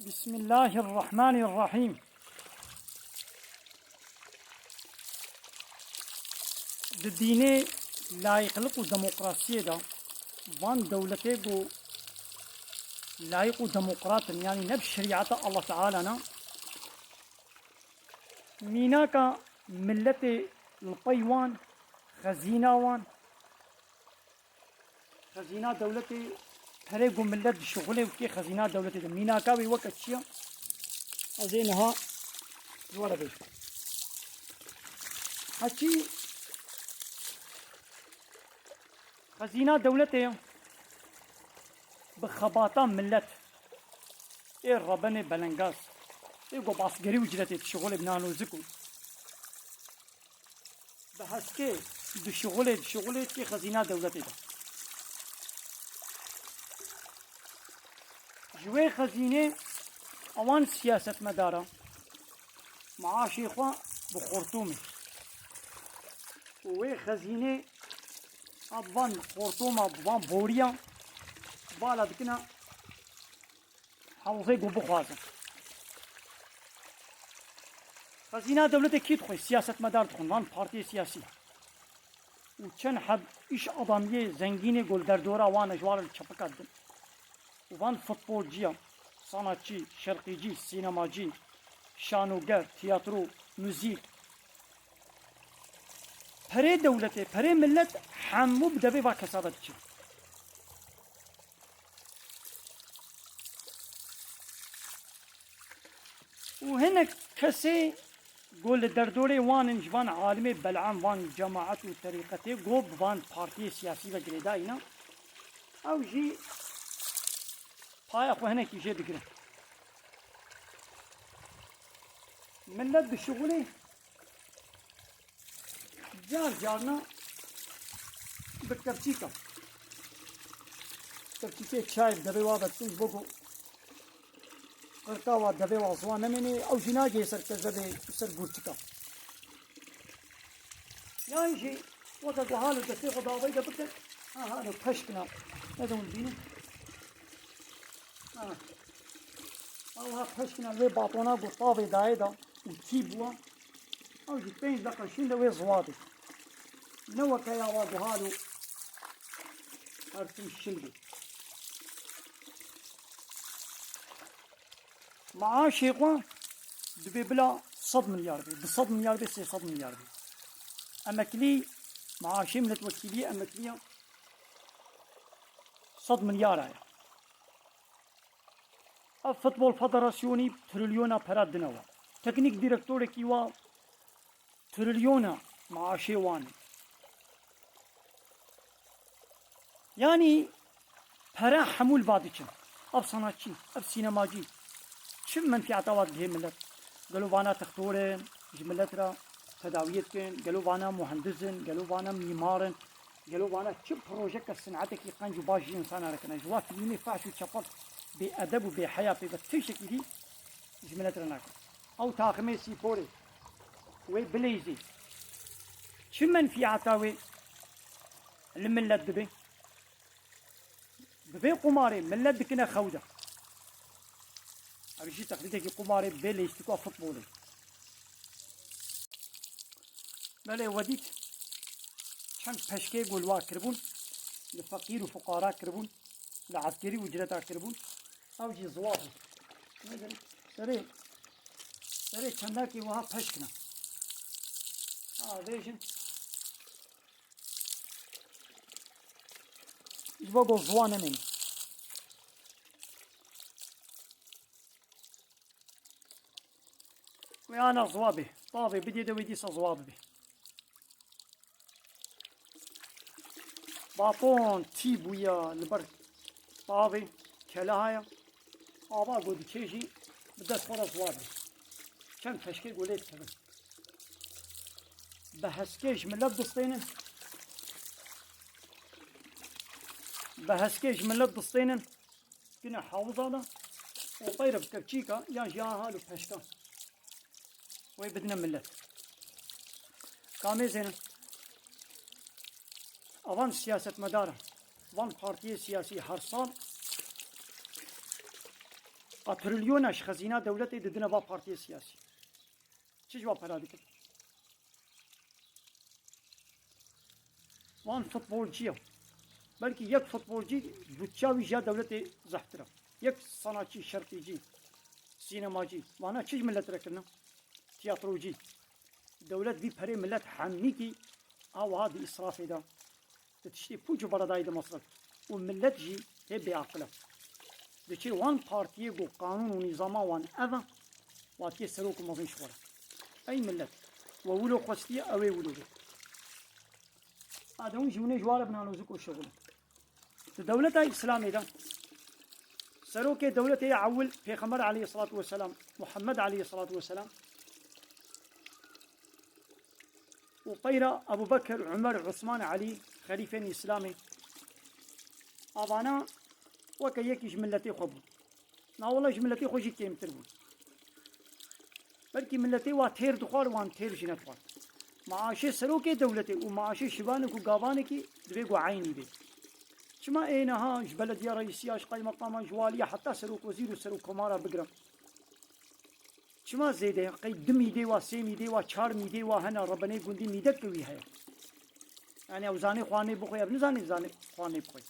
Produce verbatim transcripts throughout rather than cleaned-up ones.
Bismillahirrahmanirrahîm. Di dînê layîqlik û demokrasiyê de van dewletê ku layîq û demokrat in, yanî ne bi şerîeta Allah Teala ne, mînaka miletê li pey wan, xezîna wan, xezîna dewletê, perê ku milet dişixulê û kê xezîna dewletê de. Mînaka wê weke çi ye? Ez ê niha ji we re bêjim. Heçî xezîna dewletê ye. Bi xebata milet ê rebenê belengaz, ê ku bi asgerî û ciletê dişixulê, bi nanozik û bi heskê dişixulê, dişixulê kê xezîna dewletê de. Ji wê xezînê ewan siyasetmedara maaşê xwe bi xortûmê û wê xezînê a bi van xortûma, bi van boriya vala dikine hewzê ku bixwazin. Xezîna dewletê kî dixwe? Siyasetmedar dixwin, van partiyê siyasî. Û çend heb îş adamiyê zengînê ku li derdora wan e, ji wan re li çepika didin. Û van futbolciya, sanatçî, şerqîcî, sînemacî, şanoger, tiyatro, muzîk. Perê dewletê, perê milet hemû bi devê va kesa ve diçe. Û hinek kesê ku li derdorê wan in, ji van alimê bel'am, van cemaet û terîqetê ku bi van partiyê siyasî ve girêdayî ne, ew jî paya xwe hinekî jê digirin. Milet dişixulê. Car carna bi kepçîka. Kepçîkê çay bi devê wa ve dikin, ji bo ku qirka wa devê wa ziwan nemênê, ew jî nagihê ser kezebê û ser gurçika. Yan jî weke ku halo destê xwe davayî de bike, ha, halo peşkina. Ne de hûn dibînin. Ha. Ew ha peşkina wê batona ku tavê dayê de û tî bûwa. Ew jî pênc deqa şûnde wê ziwa bê. Ne weke ya wa guhal û her tim şil bê. Maaşê xwe dibê bila sed milyar bê, du sed milyar bê, sê sed milyar bê. Emeklî, maaşê miletwekîliyê emekliya sed milyara ye. Ev Futbol Federasyonî trilyona pera dine wa. Teknîk dîrektorekî wa trilyona maaşê wan e. Yanî pere hemû li va diçin. Ev sanatçî, ev sînemacî. Çi menfîeta wa dihê milet? Gelo vana textor in, ji milet re tedawiyê dikin? Gelo vana muhendis in? Gelo vana mîmar in? Gelo vana çi projeke sinetekî qenc û baş ji însana re kine? Ji wa fîlmê fehş û çepel, bêedeb û bêheya pê ve tiştekî dî ji milet re nakin. Ew taximê sîporê wê bileyzê. Çi menfîeta wê li milet dibe? Bi vê qumarê milet dikine xew de. Ev jî teqlîdekî qumarê bê leyîstika futbolê. Belê we dît çend peşkê ku li wa kiribûn, li feqîr û fuqara kiribûn, li eskerî û cireta kiribûn. Ew jî ziwa bû. Serê, serê çendakê wiha peşkine. A, vêjin. Ji bo ku ziwa nemêne. Wê ana ziwa bê. Tavê bidê de wê dîsa ziwa bibê. Baton tî bûya li ber tavê keleha ye. Ava ku diçê jî bi dest xwe re ziwa bê. Çend peşkê ku lê dikevin. Bi heskê ji milet distênin. Bi heskê ji milet distênin. Kine hewza de û peyre bi kevçîka yan jî aha li peşka wê bidine milet. Kamê zêne. Avan siyasetmedar in. Van partiyê siyasî her sal Qat trilyona ji xezîna dewletê didine va partiyê siyasî. Çi ji wa pera dikin? Wan futbolcî ye. Belkî yek futbolcî butça wî ji ya dewletê zehtir e. Yek sanatçî, şertîcî, sînemacî. Vana çi ji millet re kirine? Tiyatrocî. Dewlet vî perê millet hemîkî a wiha di îsrafê de, di tiştê pûç û beredayî de mesref. Û millet jî hê bêaqil e. Diçê wan partiyê ku qanûn û nîzama wan ev e, wa dikê serok û mezin ji xwe re. Ey millet, we wilo xwestiye, ew ê wilo bê. Adewin jî hûnê ji wa re bin alozî ku şixul e. Di dewleta Îslamê de serokê dewletê ya ewil Pêxember aleyhissalatu vesselam, Muhammed aleyhissalatu vesselam, û peyra Ebu Bekir, Umer, Usman, Elî, xelîfên Îslamê, avana weke yekî ji miletê xwe bû. Na wele ji miletê xwe jî kêmtir bûn. Belkî miletê wa têr dixwar, wan têr jî nedixwar. Maaşê serokê dewletê û maaşê şivanek û gavanekî divê ku eynî bê. Çima ê niha ji belediya reîsiya, ji qeymeqama, ji waliya heta serokwezîr û serokkomara bigire? Çima zêde ye? Qey du mîdê wa, sê mîdê wa, çar mîdê wa hene, rebenê gundî mîdek wî heye. Yani ew zanê xwarinê bixwe, ev nizanê zanê xwarinê bixwe.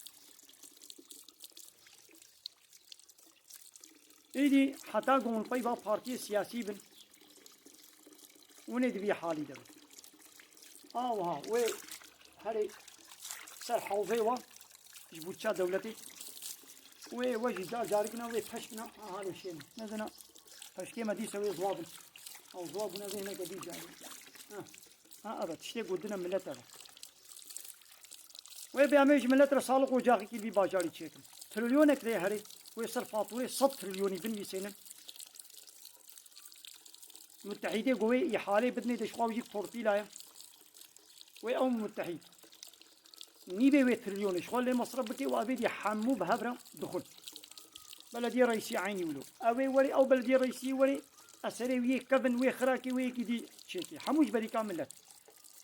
Êdî heta ku hûn peyva partiyê siyasî bin, hûn ê di vî halî de bin. A wiha, wê herê ser hewzê we ji bûtça dewletê, wê we jî car carik ne, wê peşk ne, a halê şê ne. Nezina peşkê me dîse wê ziwa bin. Ew ziwa bûne zê hineke dî carî. Ha. Ha, evet, tiştê gotine millet ev e. Wê bê em ê ji millet re saliq ocaxekî li vî bajarî çêkin. Trilyonek lê herê, wê ser faturê sed trilyonî binivîsênin. Mutehîdê ku wê îhalê bidinê de ji xwe jî torpîla ye. Wê ew mutehîd nîvê wê trilyonê ji xwe lê mesref bike û evê dî hemû bi hev re dixwin. Belediyê reîsî eynî wilo. Ew ê werê, ew belediyê reîsî werê, eserê wî yê kevin, wê xirakê, wê yekî dî çêkê. Hemû ji berîka milet.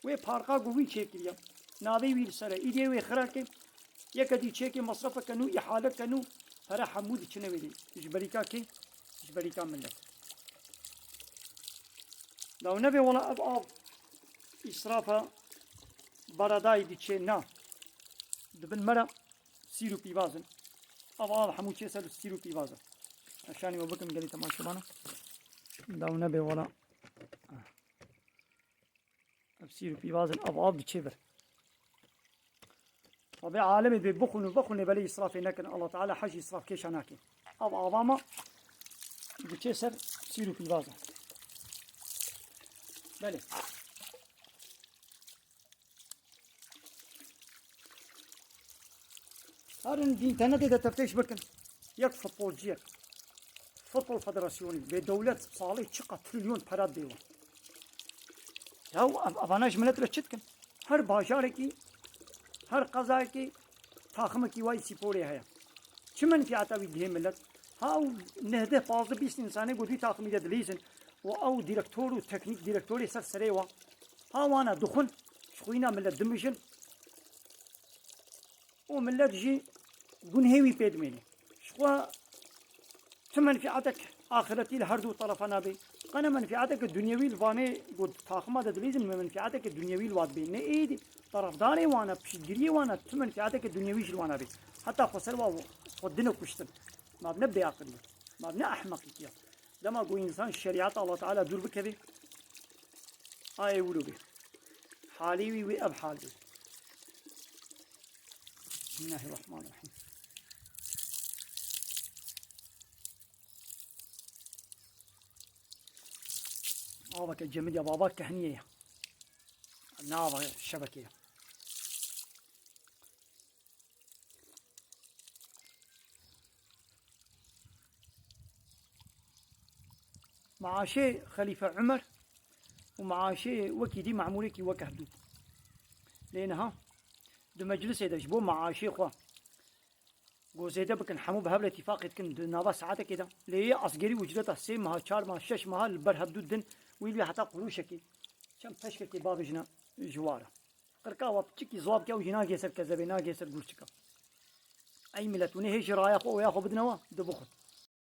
Wê parka ku wî çêkiriye, navê wî li ser e. Îdî wê xirakê, yeke dî çêkê, mesrefeke nû, îhaleke nû, pere hemû diçine wê dê. Ji berîka kê? Ji berîka milet. Daw nebe wala ev av îsrafa beredayî diçe na. Di bin me re sîr û pîvaz in. Ev av hemû çê ser sîr û pîvaz e. Ez şanî we bikim gelî temaşebana. Daw nebe wala. Ev sîr û pîvaz in, ev av diçe vir. Tabî alemê dibê bixwin û vexwin ê belê îsrafê nekin. Allah Teala hej îsrafkêşa nake. Ev ava me diçe ser sîr û pîvaz e. Belê. Herin di înternetê de teftêş bikin. Yek futbolciyek, futbol federasyonî, bê dewlet salê çiqa trilyon pera dê wan. Ya ev, evana ji milet re çi dikin? Her bajarekî, her qezayekî taximekî wayî sîporê heye. Çi menfîata wî dihê milet? Ha ew nehdeh, pazdeh, bîst însanê ku di wî taximî de dilîzin û ew direktor û teknîk direktorê ser serê wan. Ha wana dixwin, ji xwîna milet dimijin. Û milet jî gunhê wî pê dimêne. Ji xwe çi menfîatek axiretî li her du terefa nabe. Qene menfîateke dunyewî li vanê ku taxima de dilîzin, menfîateke dunyewî li wa dibe. Ne êdî terefdarê wan e, piştgiriyê wan e, çi menfîateke dunyewî jî li wan nabe. Heta xweser wa xwe dine kuştin. Ma ne bêaqilî, ma ne ehmeqîtiye. Dema ku însan şerîeta Allah Teala dûr bikeve, ayê wilo bê. Halê wî wê ev hal bê. Bismillahirrahmanirrahim. Aveke cemidî ya baba kehniyê ye. Ne ava şebekê ye. Maaşê Xelîfe Umer û maaşê wekî dî memûrekî wek hevdû. Lê niha di meclisê de ji bo maaşê xwe ku zêde bikin, hemû bi hev re îtîfaqê dikin di nava saetekê de. Lê yê asgerî ucreta sê meha, çar meha, şeş meha li ber hevdû din, wî li heta qurûşekê çend peşkekê bavêjine ji wa re. Qirka wa piçikî ziwa bike, ew jî nagê ser kezebê, nagê ser gurçika. Ey milet, hûn ê hê jî raya xwe, oya xwe bidine wa, dibixwin.